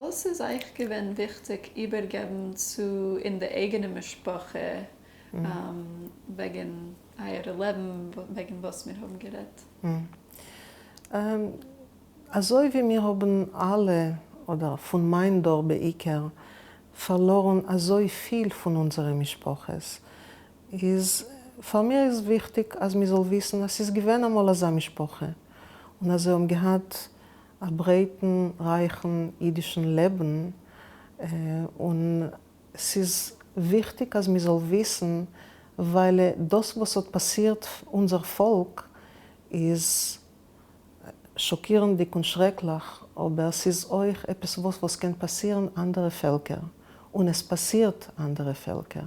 וואס איז אייך געווען וויכטיג איבערגעבן צו אין די אייגענע משפחה וועגן אייער לעבן, וועגן וואס מיר האבן גערעדט? אזוי ווי מיר האבן אלע, אדער פון מיין דור בעיקר, פארלארן אזוי פיל פון אונזערע משפחות, איז פאר מיר איז וויכטיג אז מ'זאל וויסן אז ס'איז געווען אמאל אזא משפחה, און אז זיי האבן געהאט א ברייטן רייכן אידישן לעבן, און ס'איז וויכטיג אז מ'זאל וויסן ווייל דאס וואס האט פאסירט אונזער פאלק איז שאקירנדיג און שרעקליך, אבער ס'איז אויך עפעס וואס וואס קען פאסירן אנדערע פעלקער, און עס פאסירט אנדערע פעלקער,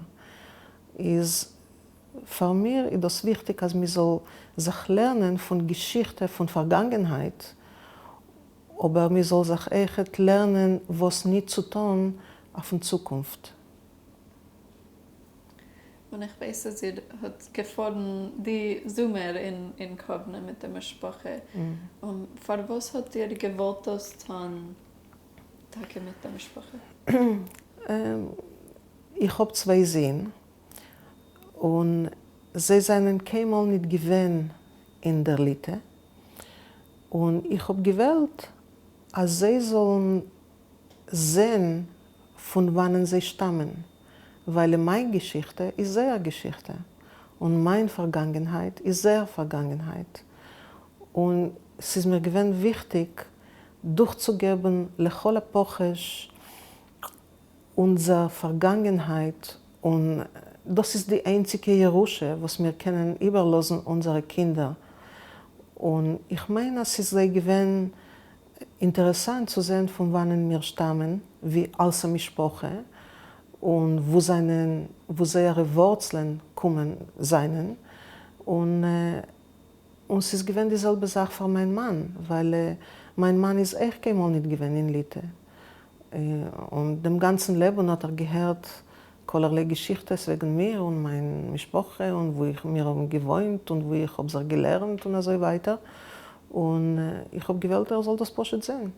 איז פאר מיר איז דאס וויכטיג אז מ'זאל זיך לערנען פון געשיכטע פון פארגאנגענהייט, אבער מ'זאל זיך אויכעט לערנען וואס ניט צו טון אויפן צוקונפט. און איך ווייס אז איר האט געפארן די זומער אין קאוונע מיט די משפחה, פארוואס האט איר געוואלט דאס טון טאקע מיט די משפחה? איך האב צוויי זין, און זיי זענען קיינמאל ניט געווען אין דער ליטע, און איך האב געוועלט אז זיי זאלן זען פון וואנען זיי שטאמען, וויילע מיין געשיכטע איז זייער געשיכטע, און מיין פארגאנגענהייט איז זייער פארגאנגענהייט, און ס'איז מיר געווען וויכטיג דורכצוגעבן לכל הפחות אונזער פארגאנגענהייט, און דאס איז די איינציגע ירושה וואס מיר קענען איבערלאזן אונזערע קינדער, און איך מיין אז ס'איז זיי געווען אינטערעסאנט צו זען פון וואנען מיר שטאמען ווי אלס א משפחה, און וואו זענען וואו זייערע ווארצלען קומען זענען, און און ס'איז געווען די זעלבע זאך פאר מיין מאן, ווייל מיין מאן איז אויך קיינמאל ניט געווען אין ליטע, און דעם גאנצן לעבן האט ער געהערט כלערליי געשיכטעס וועגן מיר און מיין משפחה און וואו איך מיר האבן געוואוינט און וואו איך האב זיך געלערנט און אזוי ווייטער, און איך האב געוועלט ער זאל דאס פשוט זען.